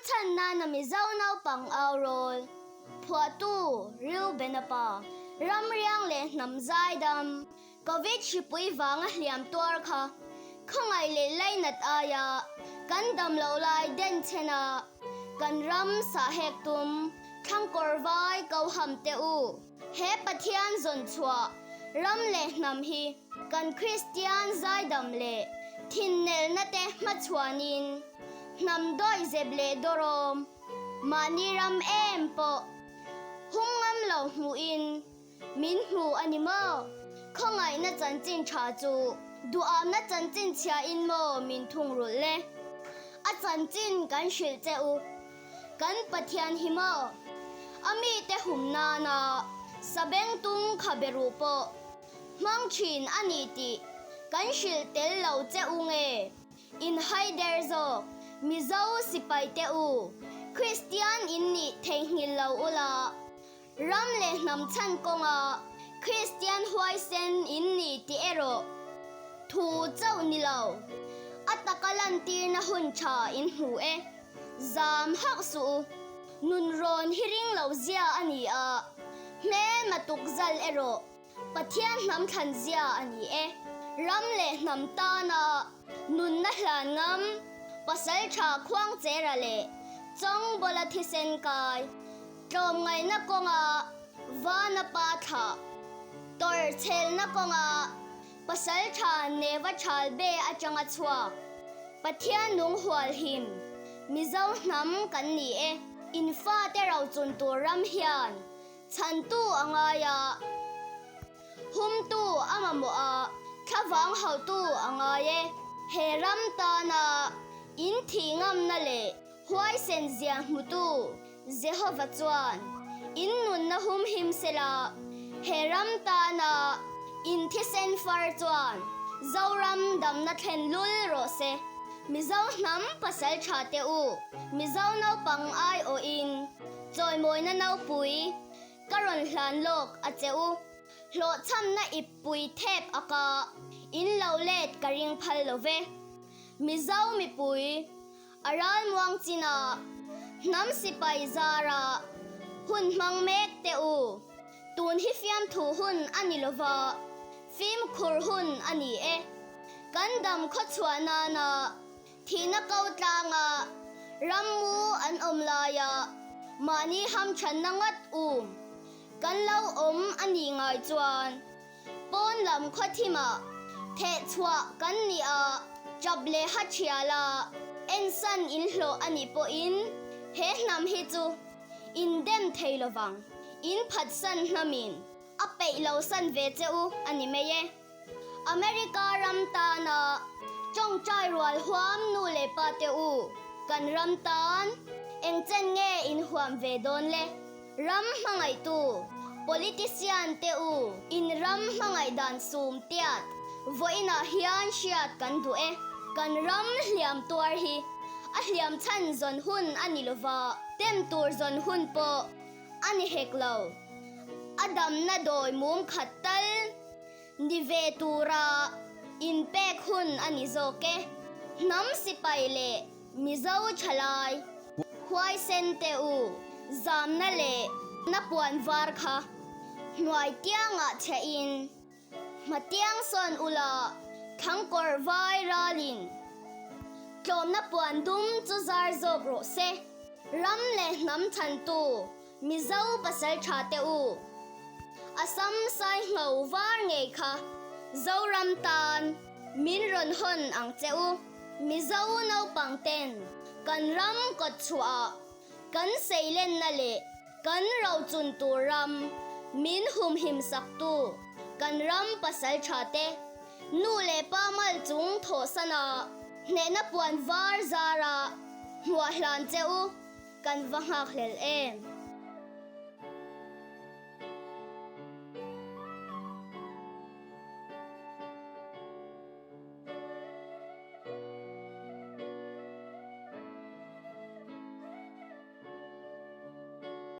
chhan nana Mizo naupang au rawl, phuahtu Reuben-a pa, ram riang leh hnam zaidam, Covid hripui vanga hliam tuar kha khawngaih leh lainat aia kan dam lo lai den chhen a, kan ram sahek tum thlangkawr vai ko ham teh u. He Pathian zawn chhuah ram leh hnam hi kan Kristian zaidam leh thinnelna te hmachhuanin hnam dawihzep leh dawrawm mahni ram em pawh hung ngam lo hmuhin Min hmu a ni maw? Khawngaihna chanchin tha chu duhamna chanchin chhia in maw min thungrulh le? A chanchin kan hrilh che u. Kan Pathian hi maw? A mite hum nana sabengtung kha be ruh pawh hmang thin a ni tih kan hrilh tel lo che u nge? In hai der zawk, Mizo sipai te u, Kristian in nih theihnghilh lo ula. Ram leh hnam chhan kawnga Kristian huaisen in ni tih erawh thu chauh ni lo, a taka lantirna hun tha in hmu e. Zam hauh suh u. Nun rawn hi ring lo zia a ni a, hmelma tukzal erawh Pathian hnam thlan zia a ni e. Ram leh hnam tana nunna hlan ngam, pasal tha khuangchera leh chawngbawla thisen kai, tlawmngaihna kawnga vana pa thlah, tawrhchhelna kawnga pasal tha neva thal be atanga chhuak, Pathian nung hualhim, Mizo hnam kan ni e. In fate rochun tur ram hian Chhantu a ngai a, humtu a mamawh a, thlavang hautu a ngai e. He ram tana in thih ngamna leh huaisen zia hmutu Jehova chuan in nunna humhim sela, he ram tana in thisen far chuan Zoram damna thlen lul rawh se. Mizo hnam pasal tha te u, Mizo naupang aiawhin Chawimawina nopui ka rawn hlan lawk a che u. Hlawhchhamna ip pui thep a ka in lo let ka ring phal lo ve. Mizo mipui a ralmuang chin a, hnam sipai zara hun hmang mek teh u. Tun hi fiamthu hun a ni lo va, fimkhur hun a ni e. Kan dam khawchhuah nana Thihna ko tlanga rammu an awm laia mahni hamthanna ngawt um kan lo awm a nih ngai chuan pawn lam khawthimah thehchhuah kan nih a, chap leh ha thiala ensan in hlawh a nih pawhin he hnam hi chu in dem thei lovang, in phatsan hnamin a peih lo san ve che u a ni mai e. America ram tana tawngtai rual huam nu leh pa te u, kan ram tan eng chen nge in huam ve dawn le? Ram hmangaihtu politician te u, in ram hmangaih dan sum tiat vawiinah hian hriat kan duh e. Kan ram hliam tuar hi a hliam chhan zawn hun a ni lova, tem tur zawn hun pawh a ni hek lo. A damna dawi mum khat tal ni ve tura inpek hun a ni zawk e. Hnam sipai leh Mizo thalai huaisen te u zamna leh na puan var kha hnuai tiangah chhe in hmatiang sawn ula thangkawr vai ralin tlawmna puan dum chu zar zawk rawh se. Ram leh hnam chhantu Mizo pasal tha te u, Assam sai ngho var ngei kha Zoram tan min rawn hawn ang che u. Mizo naupang ten kan ram kawt chhuah kan seilenna leh kan rochun tur ram min humhim saktu kan ram pasal tha te nu leh pa mal chung thawhsana hnehna puan var zara hmuah hlan che u. Kan va nghak hlel em?